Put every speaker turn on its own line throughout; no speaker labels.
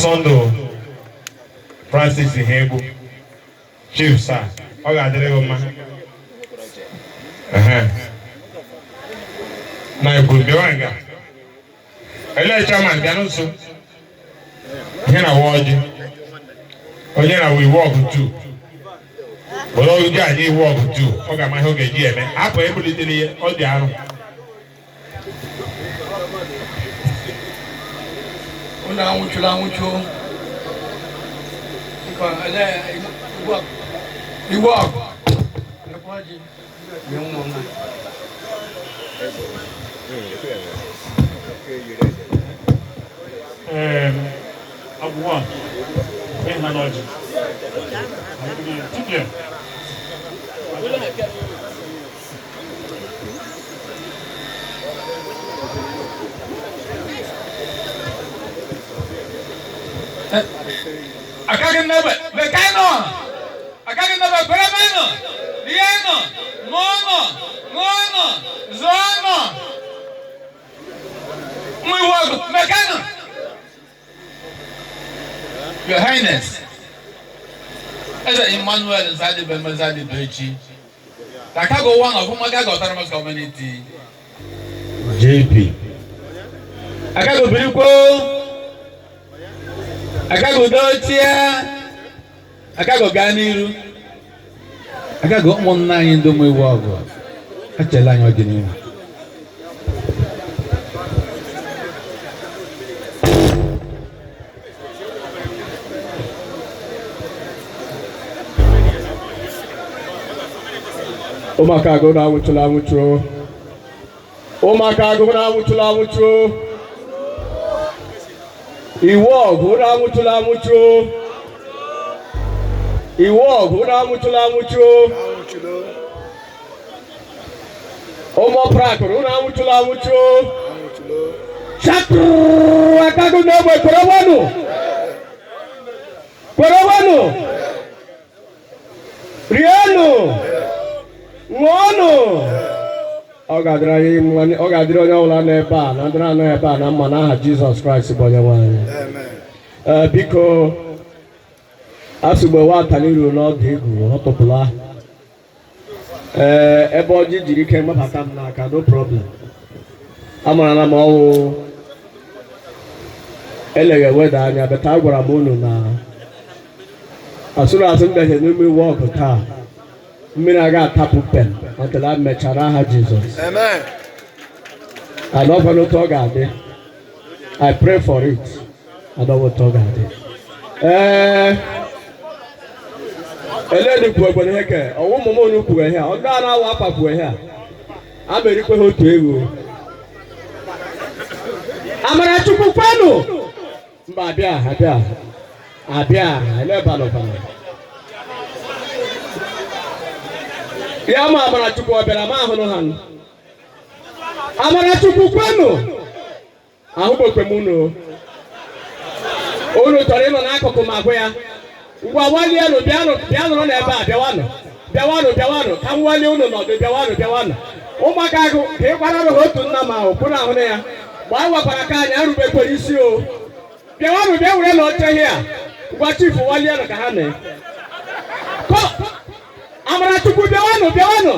Ọsọndụ Francis Ihegbu, Chief Sir, ọ ga-adịrị gị mma. Ehe. Na ikwu bịawa nga. Ele chairman bịa nso. Ihe na wa ọjị. Onye na iwu ọgụ tu. Were ọjị anyị iwu ọgụ tu. Ọ ga-ama ihe ọ ga-eji eme. Hapụ ebulitere ihe, ọ dị arụ.
Unu anwụchuru anwụchu. Iwu ọgụ. Ekwe ọjị. Nye ụmụnna.
Agwụgwa ịha n'ọjị. Dibịa.
Akaghị m n'egbe, bekee nọ. Akaghị m n'egbe, kwere m nọ. Rie nọ, mụọ nọ, ṅụọ nọ, zụọ nọ. Ụmụ iwu ọgụ, bekee nọ. Your Highness, Eze Emmanuel Nzadibe Mezadibechi, the Akago one of Umuakago Autonomous Community.
JP.
Akago birikwo, Akago dochie, Akago gaa n'iru, Akago ụmụnna anyị ndị ụmụ iwu ọgụ, echela anyị ọdịnihu.
Ụmụaka agụ na-anwụchụla anwụchụ. Ụmụaka agụ na-anwụchụla anwụchụ. Iwu ọgụ na-anwụchụla anwụchụ. Iwu ọgụ na-anwụchụla anwụchụ. Ụmụ ọpụrakụrụ na-anwụchụla anwụchụ. Chakụrụ akago n'ogbe kwerewanụ. Kwerewanụ. Rienụ. Ṅụọnụ. Ọ ga-adịrị anyị mma, ọ ga-adịrị onye ọbụla nọ ebe a na ndị na-anọ ebe a na mma n'aha Jizọs Kraịst bụ onye nwe anyị. Ee, biko asụgbe nwata ruru n'ọdụ igu ọ tụpụla. Ee, ebe ọjị jiri ike mabata m n'aka, no problem. Amarala m ọwụ eleghị eweda anya beta agwara m unu na asụrụ asụ mmehie n'ime iwu ọgụ taa mmiri aga atapụ pem until a mechara aha Jizọs.
Amen.
Anọkwa n'otu ọ ga-adị. I pray for it. Anọkwa otu ọ ga-adị. Ee, eleni kwuo egbere ihe ke ọwụ ụmụ m unu kwuo ihe a ọ ndị a na-awa akpa kwuo ihe a a ma erikwe ha otu ewu. Amarachukwu kwenu mba abịa abịa abịa elebanụkwana ya ma Amarachukwu ọ bịara ma ahụrụ ha nụ. Amarachukwu kwenu ahụbokwe m unu unu chọrọ ịnọ n'akụkụ ma gwa ya ngwa walienụ bịanụ bịa nọrọ n'ebe a bịawanụ bịawanụ bịawanụ ka m walie unu nọdụ bịawanụ bịawanụ ụmụaka agụ ka ị gwara ha otu nna ma ahụ kwụrụ ahụ na ya mgbe anyị wakwara ka anyị arubekwere isi o bịawanụ bịa were na oche hịa ngwa chifu walienụ ka ha mee kọ Amarachukwu bịawanụ bịawanụ.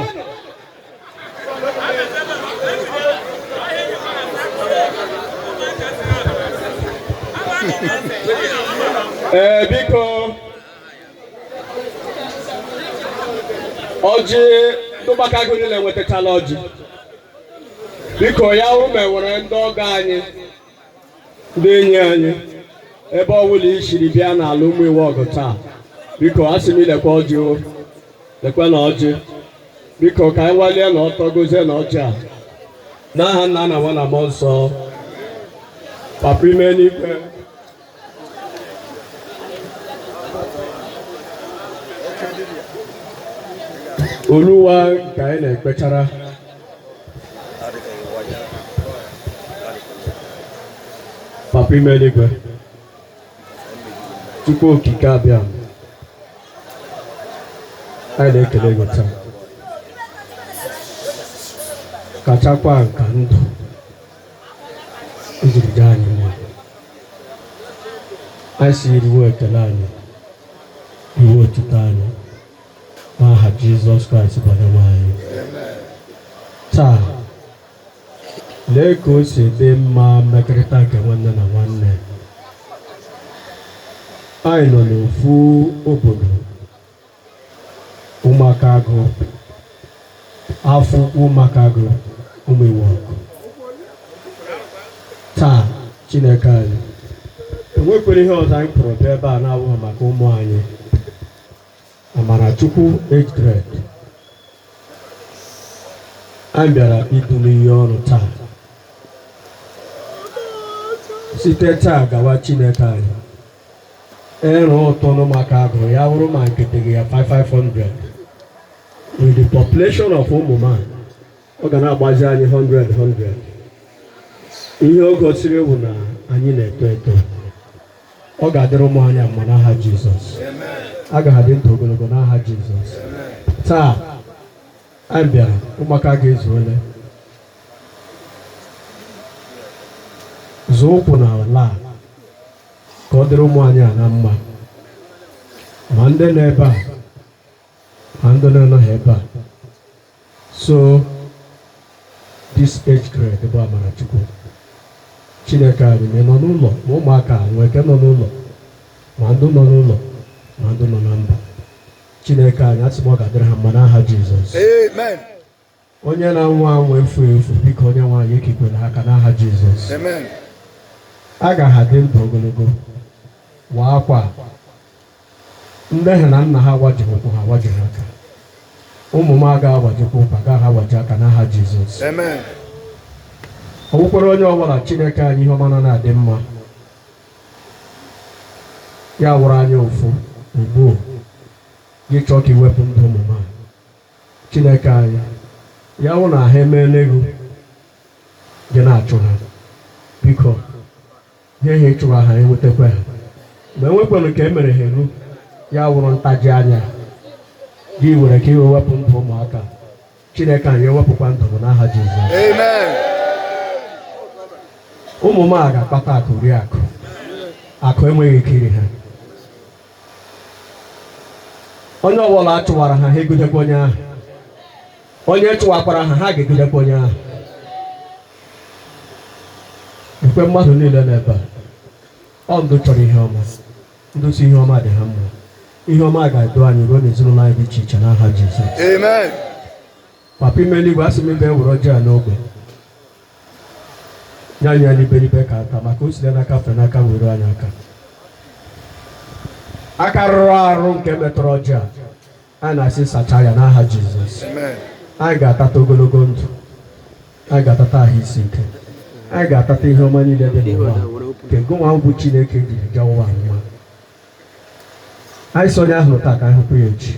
Ee, biko ọjị ndụgbaka agụ niile nwetachala ọjị. Biko ya hụ ma enwere ndị ọgọ anyị ndị enyi anyị ebe ọbụla i siri bịa n'ala ụmụ iwu ọgụ taa biko a sị m ilekwa ọjị o lekwa na ọjị biko ka anyị walie na ọtọ gozie na ọjị a n'aha nna na nwa na mmụọ nsọ. Papa ime n'ikpe Oluwa ka anyị na-ekpechara Papa ime eluigwe Chukwu okike abịa anyị na-ekele gị taa kachakwa nka ndụ ijiri jee anyị mma. Anyị si riwe ekele anyị, riwe otuto anyị n'aha Jizọs Kraịst bụ Onyenwe anyị. Taa, lee ka o si dị mma mmekọrịta nke nwanne na nwanne. Anyị nọ n'ofu obodo ụmụaka agụ afọ ụmụaka agụ ụmụ Iwọgụ. Taa, Chineke anyị enwekwara ihe ọzọ anyị pụrụ bịa ebe a na-abụghị maka ụmụ anyị Amarachukwu age grade. Anyị bịara idu n'iyi ọrụ taa. Site taa gawa, Chineke anyị, ịrụ ụtọ n'ụmụaka agụ ya wụrụ ma nkịtị gị ya 5500 with the population of ụmụma, ọ ga na-agbazi anyị 100 100. Ihe o gosiri bụ na anyị na-eto eto. Ọ ga-adịrị ụmụ anyị mma n'aha Jizọs. A ga-adị ndụ ogologo n'aha Jizọs. Taa anyị bịara, ụmụaka ga-ezu ole zụọ ụkwụ na ala ka ọ dịrị ụmụ anyị a na mma, ma ndị nọ ebe a ma ndị na-anọghị ebe a. So this age grade bụ Amarachukwu, Chineke anyị, ma ị nọ n'ụlọ, ma ụmụaka nwee nke nọ n'ụlọ, ma ndị nọ n'ụlọ ma ndị nọ na mba, Chineke anyị, asị m ọ ga-adịrị ha mma n'aha Jizọs.
Amen.
Onye na-anwụ anwụ efu efu, biko, onye nwaanyị, ekekwela aka n'aha Jizọs.
Amen.
A gaghị adị ndụ ogologo waa akwa ndị ha na nna ha gbajiri ụkwụ, ha gbajiri aka. Ụmụ m agaghị agbajikwa ụkwụ, agaghị agbaji aka n'aha Jizọs.
Amen.
Ọ bụkwara onye ọbụla, Chineke anyị, ihe ọma na na-adị mma ya wụrụ anya ụfụ ugbu gị chọọ ka iwepụ ndụ ụmụ m a. Chineke anyị, ya wụ na ha emeela ego gị na-achụ ha, biko nye ha ịchụrụ ha, enwetakwa ha. Mgbe enwekwanụ ka e mere ha eru ya wụrụ ntaji anya gị were ka iwe wepụ ndụ ụmụaka, Chineke anyị, ewepụkwa ndụ m n'aha Jizọs.
Amen.
Ụmụ m a ga-akpata akụ rie akụ, akụ enweghị ike iri ha. Onye ọbụla a chụwara ha, ha egidekwa onye ahụ. Onye chụwakwara ha, ha ga-egidekwa onye ahụ. Ekwe mmadụ niile n'ebe a, ọ ndụ chọrọ ihe ọma, ndụ si ihe ọma dị ha mma. Ihe ọma ga-edu anyị ruo n'ezinụlọ anyị dị iche iche n'aha Jizọs.
Amen.
Papa ime eluigwe, asị m ibe were ọjọọ a n'ogbe nye anyị ya n'iberibe ka ata, maka o site n'aka fe n'aka were anyị aka aka rụrụ arụ nke metụrụ ọjọọ a, a na-asị sachaa ya n'aha Jizọs.
Amen.
Anyị ga-atata ogologo ndụ, anyị ga-atata ahụ isi ike, anyị ga-atata ihe ọma niile dị n'ụwa nke gụnwa bụ Chineke jiri bịa ụwa mma. Anyị sị onye ahụrụ taa ka anyị hụkwa ya echi,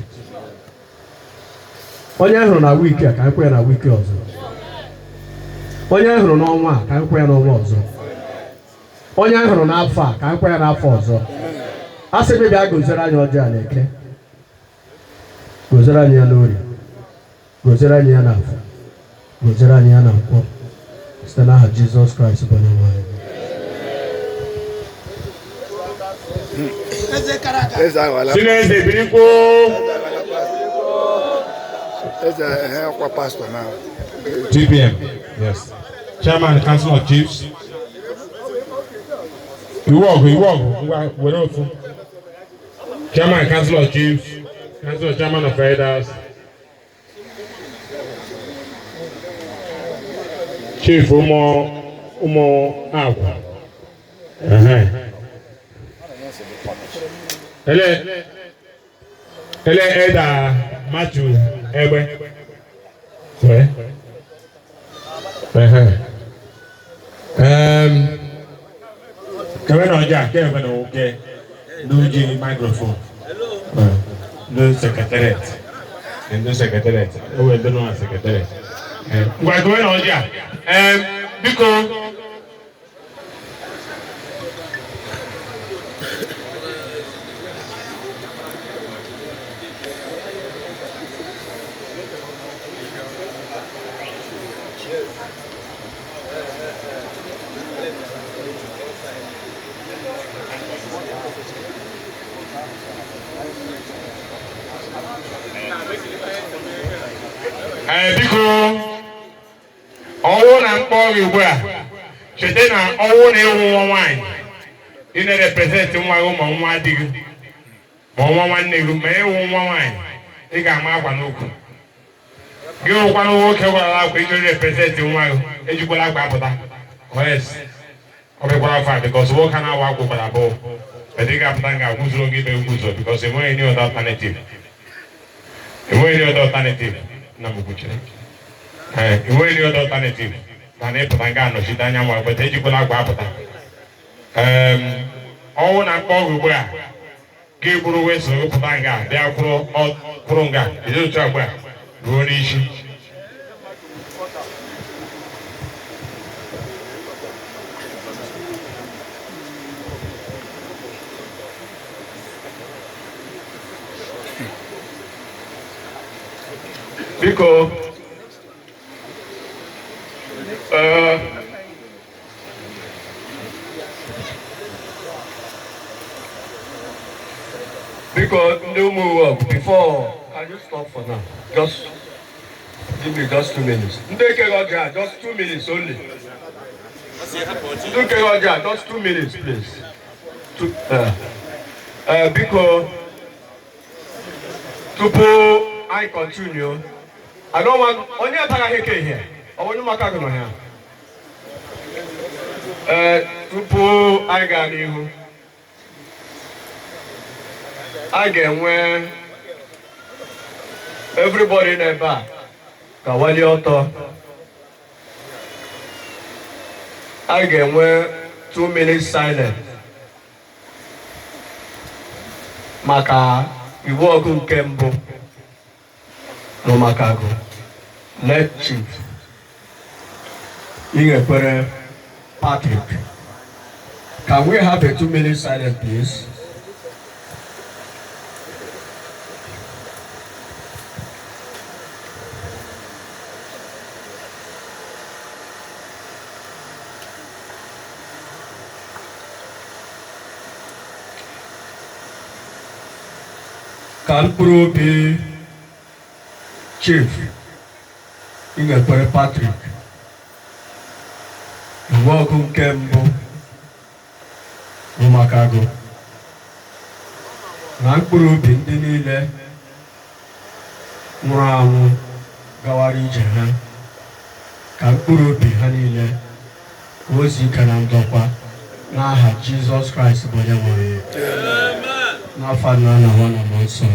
onye ahụrụ na week a ka anyị hụ ya na week ọzọ, onye ahụrụ n'ọnwa a ka anyị hụ ya n'ọnwa ọzọ, onye ahụrụ n'afọ a ka anyị hụ ya n'afọ ọzọ. A sị gị bịa goziere anyị ọjọọ a na Eke, goziere anyị ya n'Orie, goziere anyị ya n'Afọ, goziere anyị ya na Nkwọ, site n'aha Jizọs Kraịst bụ onye nwe anyị.
Eze aghọla.
Si n'eze birikwo.
Eze ehe ọkwa pastọ na.
2 p.m. Yes. Chairman, Council of Chiefs. Iwọgụ, Iwọgụ, ngwa were ofu. Chairman, Council of Chiefs, Council of Chairman of Elders. Chief ụmụ ụmụ agwa. Ehe. Ele ele Elder Matthew Egbe. Wee. Ehe. Kewe na ọjà kewe na oge n'oji microphone. Ndị secretariat. Ndị secretariat. O wee ndị nọ na secretariat. Ngwa kewe na ọjà. Biko. Ee, biko, ọwụ na mkpọ gị ugbu a, cheta na ọwụ na ịwụ nwa nwaanyị, ị na-represent nwa gị ma nwa di gị ma nwa nwanne gị, ma ịwụ nwa nwaanyị, ị ga-ama akwa n'ukwu gị. Wụkwanụ nwoke gwara akwa iji represent nwa gị, ejikwala akwa apụta. Yes, ọ bịakwara fa, because nwoke na-awa akwa gwara abụọ, but ị ga-apụta nga gwuzoro gị ibe gwuzo, because enweghị any other alternative, enweghị any other alternative. Nna m kwuchiri, ee, enweghị any other alternative na na ịpụta nga anọchite anya nwa, but ejikwala akwa apụta. Ọnwụ na mkpọ ọgwụ ugbu a, gị bụrụ wesịrị pụta nga bịa kwụrụ nga bido otu agba ruo n'isi.
Biko, biko, ndị ụmụ uwe, before, can you stop for now? Just give me just 2 minutes. Ndị ekeghị ọjị a, just 2 minutes only. Ndị ekeghị ọjị a, just 2 minutes, please. Biko, tupu anyị continue, I don't want onye atagaghị eke ihe ọ bụ onye ụmụaka gị nọ ya. Ee, tupu anyị gaa n'ihu, a ga-enwe everybody n'ebe a ka walie ọtọ. A ga-enwe 2 minutes silence maka iwu ọgụ nke mbụ n'Ụmakago, late Chief Igekwere Patrick. Can we have a 2 minute silence, please? Ka mkpụrụ obi Chief Igekwere Patrick, iwu ọgụ nke mbụ Ụmakago, na mkpụrụ obi ndị niile nwụrụ anwụ gawara ije ha, ka mkpụrụ obi ha niile ka o zuo ike na ndokwa, n'aha Jizọs Kraịst bụ onye nwe anyị. N'afọ Nna na Nwa na Mmụọ Nsọ.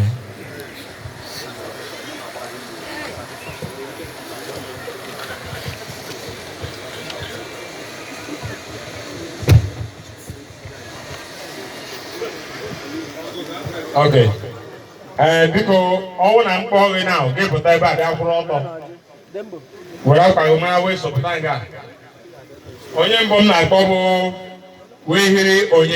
Okay. Ee, biko, ọnwụ na mkpọ gị na gị pụta ebe a bịa kwụrụ ọtọ, were akwa gị mara wee sọpụta nga. Onye mbụ m na-akpọ bụ wee hiri onye.